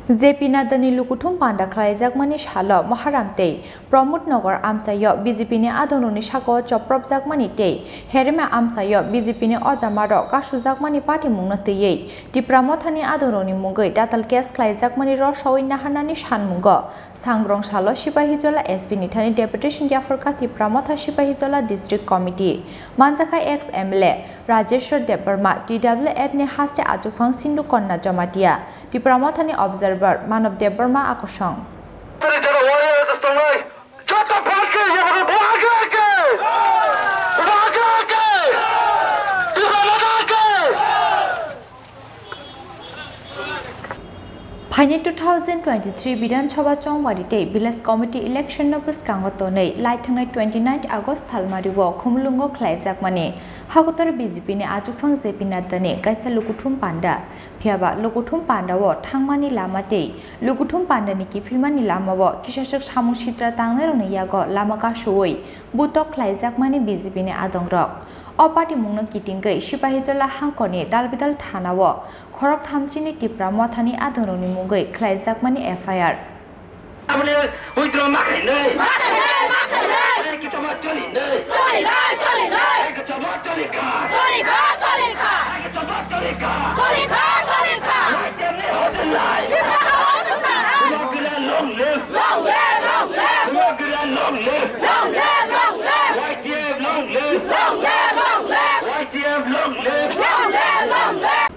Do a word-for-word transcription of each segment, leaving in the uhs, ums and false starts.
J P Nadda ni lukuthum panda khlaijakmani salo Maharam tei Pramod Nagar amchaio B J P ni adongrokni sakao chopropjakmani tei Herema amchaio B J P ni ojamarok kasujakmani patimungno twiwi Tipra Mothani adongrokni mungwi tatal case khlaijakmani rosaui naharnani sanmungo Sangrong salo Sipahijola S P ni thani deputation yapharkha Tipra Motha Sipahijola District Committee. Manjakha ex M L A Rajeshwar Debbarma, T W F ni haste achukphang Sindhu Konna Jamatia, Tipra Mothani observer Manob Debbarma akosong. Tini jara warriors tongnai, joto party yabra bo age age, bo age age, Tipra Motha age. Phaini two thousand twenty-three Bidhan Sabha Chongmari tei Village Committee election no bwskango tonwi lai thangnai twenty-nine August salmario Khumulwngo khlaijakmani hakotor B J P ni achukphang J P Nadda ni kaisa lukuthum panda. Phiyaba lukuthum panda o thangmani lama tei lukuthum panda ni kiphilmani lama o kisaswk samung sitra tangnairokni yago lama kasuwi butok khlaijakmani B J P ni adongrok. O patimungno kitingwi Sipahijola hangkorni Dalbidal thana o khorok thamchini Tipra Mothani adongrokni mungwi khlaijakmani F I R. Aboni withdraw ma khainai. Ma khainai, ma khainai. Aboni kichama choli nai. Choli nai, choli nai. Aboni kichama choli kha. Choli kha, choli kha. Aboni kichama choli kha. Choli kha, choli kha. Wai temni hotel lai. Tipra House Sara. Long live, long live. Long live, long live. Long live, long live. Long live, long live. Long live, long live. Y T F long live. Y T F long live. Long live, long live.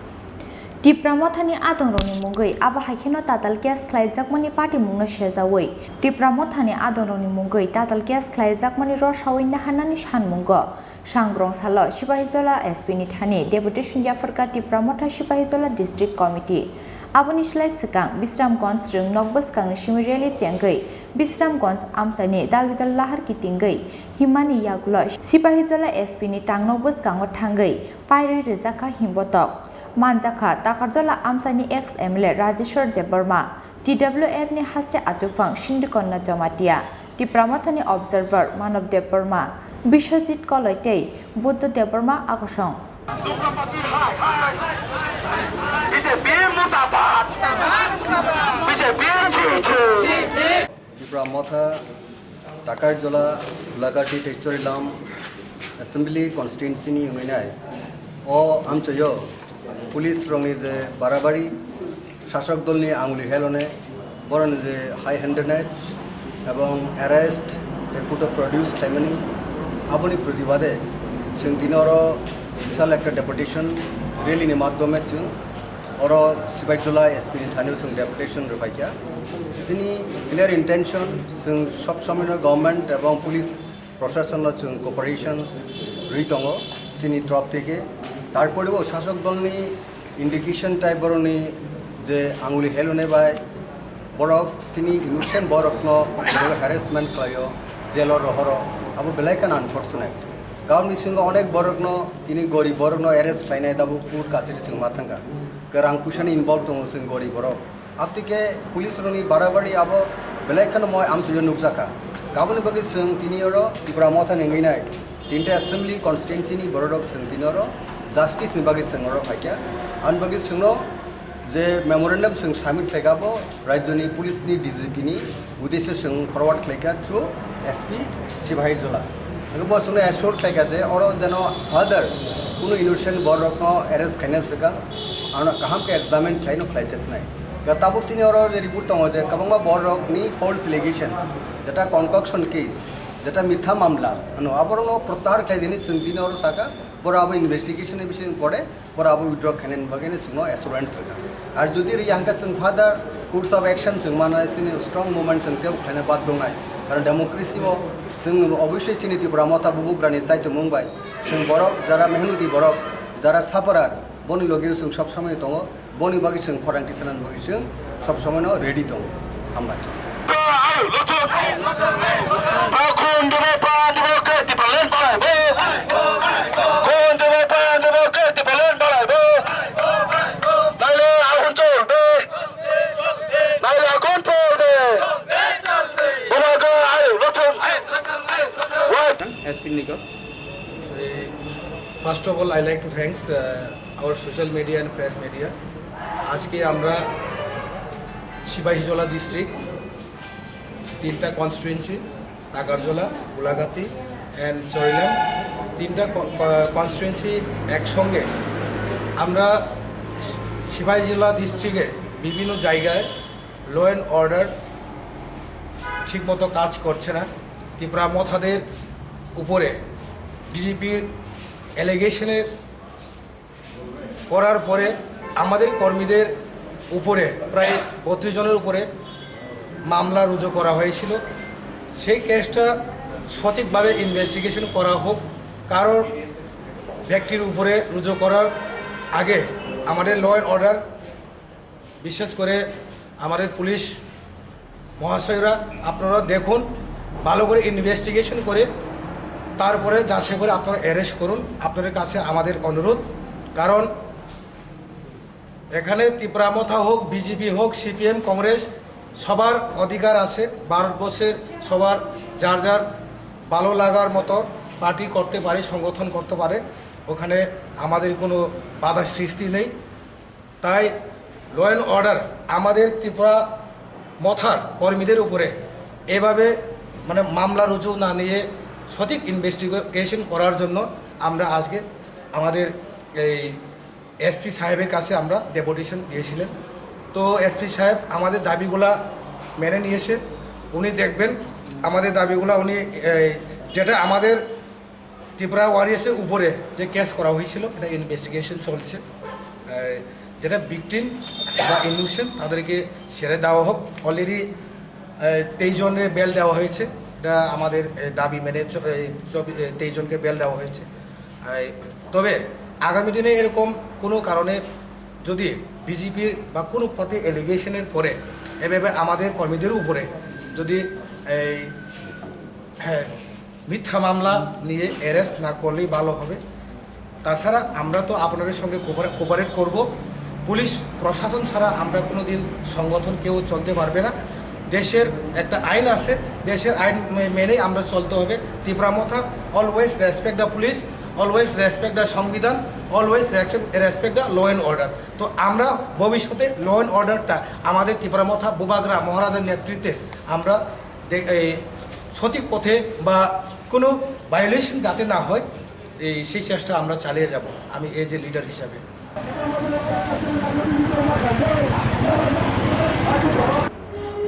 Tipra Mothani adongrokni mungwi abo hai kheno tatal case khlaijakmani patimungno sejaui Tipra Mothani adongrokni mungwi tatal case khlaijakmani rosaui naharnani sanmungo Sangrong salo Sipahijola S P ni thani deputation yapharkha Tipra Motha Sipahijola District Committee. Aboni slai swkang Bisramganj rwngnok bwskangni simi rally chengwi Bisramganj amchaini Dalbidal lahar kitingwi himmani yagulo Sipahijola S P ni tangnok bwskango thangwi pairwi rwjakha himbotok. Manjakha Takarjola amchaini ex M L A Rajeshwar Debbarma, T W F ni haste achukphang Sindhu Konna Jamatia, Tipra Mothani observer Manob Debbarma, Biswajit Koloi tei Buddha Debbarma akosong. B J P murdabad! B J P chi chi! Tipra Motha, Takarjola, Gulagati tei Chorilam Assembly Constituency ni wngwi nai. O amchaio police rokni je barabari, sasok dolni anguli helone, boroni je high handedness ebong arrest, tei court o produce khlaimani, aboni protibade chwng tini oro bisal ekta deputation rally ni madhyome chwng oro Sipahijola S P ni thani chwng deputation rwphaikha. Chini clear intention, chwng sob somoino government ebong police Proshasonno chwng cooperation rwi tongo chini top theke. Tarpore bo sasok dolni indication tai borokni je anguli helone bai borok chini innocent borokno harassment khlaio, jailo rohoro, abo belai kheno unfortunate. Gaon bisingo onek borokno tini gorib borokno arrest khlainai tabuk court kachari chwng ma thangkha. Kwrang puisani involve tongo chwng gorib borok. Abtike police rokni barabari abo belai kheno moi amchuio nukjakha. Aboni bagwi chwng tini oro Tipra Motha ni wngwi nai tinta assembly constituency ni bororok chwng tini oro justice ni bagwi chwng oro phaikha. Aboni bagwi chwngno je memorandum chwng submit khlaikha abo rajyoni police ni D G P ni uddesyo chwng forward khlaikha through S P Sipahijola. Hwnkhe bo chwngno assure khlaikha je oro jeno further kunu innocent bororokno arrest khaina swkang ano kaham khe examine khlaino khlaijaknai. Ga tabuk chini oro je report tongo je kwbangma bororokni false allegation, jeta concoction case, jeta mitha mamla, ano aborokno protyahar khlai dini chwng tini oro saka, borok abo investigation ni bising pore, borok abo withdraw khainani bagwi no chwngno assurance rwkha. Ar jodi rwya hwnkhe chwng further course of action chwng mano, chini strong movement chwng teibo khlaina bad wngnai. Karon democracy o chwng oboisoi chini Tipra Motha bubagrani chaitomung bai chwng borok jara mehnoti borok, jara sufferer, boni loge chwng sob somoi tongo. Boni bagwi chwng khorang tisanani bagwi chwng sob somoino ready tongo. Hambai. Khun dwbai phan dwbai khe Tipraland balaibo. Khun dwbai phan dwbai khe Tipraland balaibo. Naile agun cholbe. Naile agun polbe. Bubagra ayo lochung. Wai. S P Nikot. First of all, I like to thanks, uh, our social media and press media. আজকে আমরা সিপাহীজলা ডিস্ট্রিক্ট, তিনটা কনস্টিটুয়েন্সি, টাকারজলা, গোলাঘাটি অ্যান্ড চরিলাম, তিনটা কনস্টিটুয়েন্সি একসঙ্গে আমরা সিপাহীজলা ডিস্ট্রিক্টে বিভিন্ন জায়গায় law and order ঠিকমতো কাজ করছে না। তিপ্রা মথাদের উপরে বিজেপির অ্যালিগেশনের করার পরে আমাদের কর্মীদের উপরে প্রায় বত্রিশ জনের উপরে মামলা রুজু করা হয়েছিল। সেই কেসটা সঠিকভাবে ইনভেস্টিগেশন করা হোক, কারোর ব্যক্তির উপরে রুজু করার আগে আমাদের ল অ্যান্ড অর্ডার, বিশেষ করে আমাদের পুলিশ মহাশয়রা, আপনারা দেখুন, ভালো করে ইনভেস্টিগেশন করে তারপরে যাচাই করে আপনারা অ্যারেস্ট করুন। আপনাদের কাছে আমাদের অনুরোধ, কারণ এখানে তিপ্রা মথা হোক, বিজেপি হোক, সিপিএম, কংগ্রেস, সবার অধিকার আছে। ভারতবর্ষের সবার যার যার ভালো লাগার মতো পার্টি করতে পারে, সংগঠন করতে পারে, ওখানে আমাদের কোনো বাধা সৃষ্টি নেই। তাই ল অ্যান্ড অর্ডার আমাদের তিপ্রা মথার কর্মীদের উপরে এভাবে মানে মামলা রুজু না নিয়ে সঠিক ইনভেস্টিগেশন করার জন্য আমরা আজকে আমাদের এই এসপি সাহেবের কাছে আমরা ডেপুটেশন দিয়েছিলেন। তো এসপি সাহেব আমাদের দাবিগুলা মেনে নিয়েছে, উনি দেখবেন আমাদের দাবিগুলা। উনি এই, যেটা আমাদের ত্রিপুরা ওয়ারিয়ার্সের উপরে যে কেস করা হয়েছিল, এটা ইনভেস্টিগেশন চলছে। এই, যেটা ভিকটিম বা ইনোসেন্ট, তাদেরকে ছেড়ে দেওয়া হোক। অলরেডি তেইশ জনের বেল দেওয়া হয়েছে, এটা আমাদের এই, দাবি মেনে চ-, এই, চব্বি-, এই, তেইশ জনকে বেল দেওয়া হয়েছে। এই, তবে আগামী দিনে এরকম কোনো কারণে যদি বিজেপির বা কোনো পার্টির অ্যালিগেশনের পরে এভাবে আমাদের কর্মীদের উপরে যদি এই, হ্যাঁ, মিথ্যা মামলা নিয়ে অ্যারেস্ট না করলেই ভালো হবে। তাছাড়া আমরা তো আপনাদের সঙ্গে কোপারে-, কোপারেট করব। পুলিশ প্রশাসন ছাড়া আমরা কোনো দিন সংগঠন কেউ চলতে পারবে না। দেশের একটা আইন আছে, দেশের আইন মে-, মেনেই আমরা চলতে হবে। তিপ্রা মথা, always respect the police, always respect the সংবিধান, always respect the law and order। তো আমরা ভবিষ্যতে ল অ্যান্ড অর্ডারটা আমাদের তিপ্রা মথা বুবাগ্রা মহারাজার নেতৃত্বে আমরা দে-, এই সঠিক পথে বা কোনো ভায়োলেশন যাতে না হয়, এই সেই চেষ্টা আমরা চালিয়ে যাব, আমি এজ এ লিডার হিসাবে।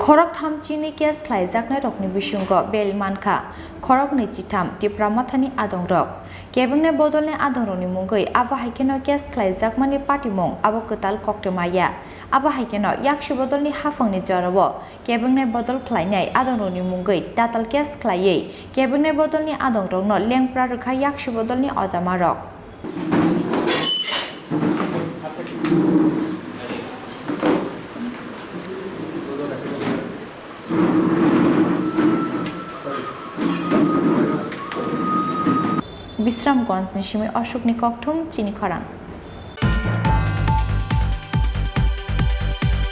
Khorok tham chini case khlaijaknai rokni bisingo bail mankha khoroknwi chitham Tipra Mothani adongrok. Kebengni bodolni adongrokni mungwi abo hai kheno case khlaijakmani patimung abo kwtal koktwma ya. Abo hai kheno yaksi bodolni haphangni jorao kebengni bodol khlainai adongrokni mungwi tatal case khlaiwi kebengni bodolni adongrokno lengpra rwkha yaksi bodolni ojamarok. Bisramganjni simi Ashokni kokthum chini khorang.